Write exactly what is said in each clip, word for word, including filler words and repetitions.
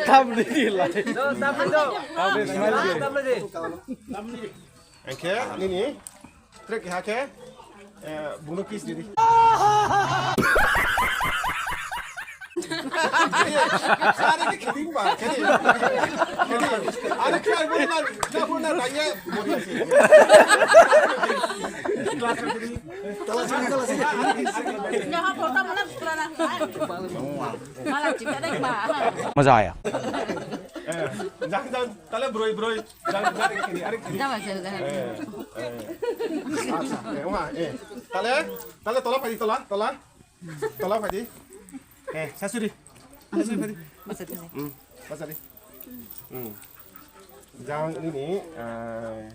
Tamni lai. Tamni smile di. Engke nini trek ha ke, eh, buno kiss didi. Sari ke kidding ba, kidding. Kidding. Are kya bol na, kya bol na, na ye. Class में कितनी? Class में, class में। Yaha photo mana purana. Mala chika dek ba. Maza aya. Eh, jang, jang, tale broi, broi. Jang, jang, kini, are kini. Jang, jang, jang. Eh, eh. Acha, eh, wah, eh. Tale, tale tola padi, tola, tola. Tola padi. Eh, sasuri. Sasuri padi. Masa tadi. Hmm, masa tadi. Hmm. Jang ini, eh,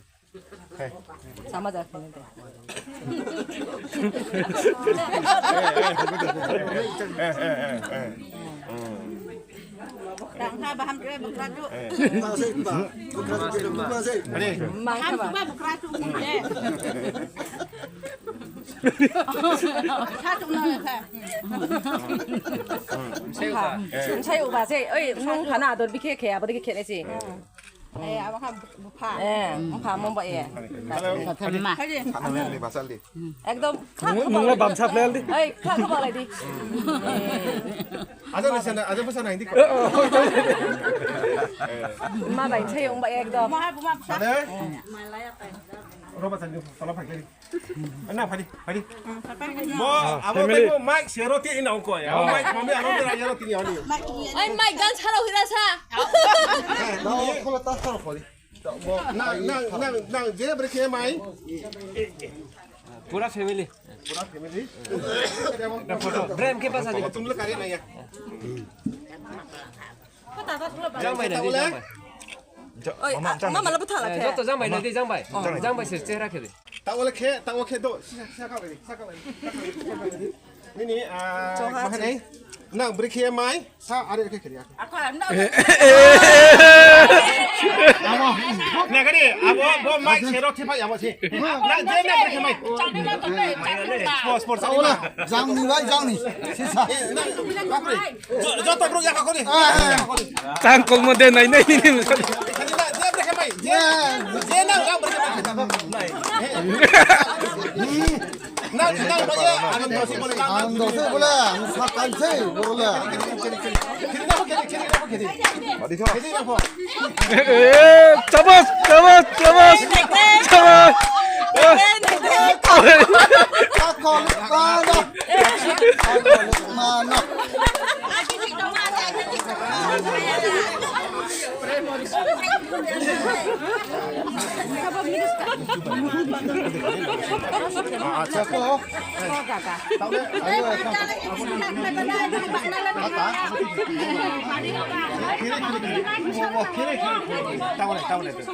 Sama jak ini deh. Tang ha baham kre bukra tu. Baham tu ba bukra tu ni deh. Sa tu na ha. Sai uba sai, oi, nung khana ador bikhe khe, abadi khe khe si. Eh, abo kha bupha. Eh, bupha mo ba ye. Hello. Hai di. Khana ni basal di. Ekdom. Nungla bamsa play di. Oi, kha kha balai di. Aja na sana, aja basa na hindi ko. Ma bai chai ong ba ekdom. Ada? Roba tadi, tolong pakai. Na, padi, padi. Bo, abo family. Bo mic share ti ina ko ya. Bo mic mami aro tera yaro ti ni ani. Ai, mic gan chalo hira sa. Na, ko ta ta ko. Bo, na, na, na, na, je bre ke mai. Pura family. Pura family. Photo. Brem ke pasa di. Tum le kare na ya. Jang bai na di, jang bai. Oi, mama, mama la buthala khe. Joto jang bai na di, jang bai. Jang bai se chehra khe di. Tawole khe, tawo khe do. Sisa, sisa ka bai, sisa ka bai. Nini, ah, mahane. Nang bri khe mai, sa are khe khe ya. Ako am na. Nagari, abo bo mai sero thipa ya bo si. Na je na bri khe mai. Sport, sport sa. Jang ni bai, jang ni. Sisa. Nang, kapri. Joto bro ya ka kori. Tang kol mo de nai nai ni. Ang dose bole, ang sakan se bole. Chabas, chabas, chabas, chabas. Akol, akol. Mano. Acha ko. Taule, ayo, ayo. Kiri, kiri, kiri. Taule, taule, kiri.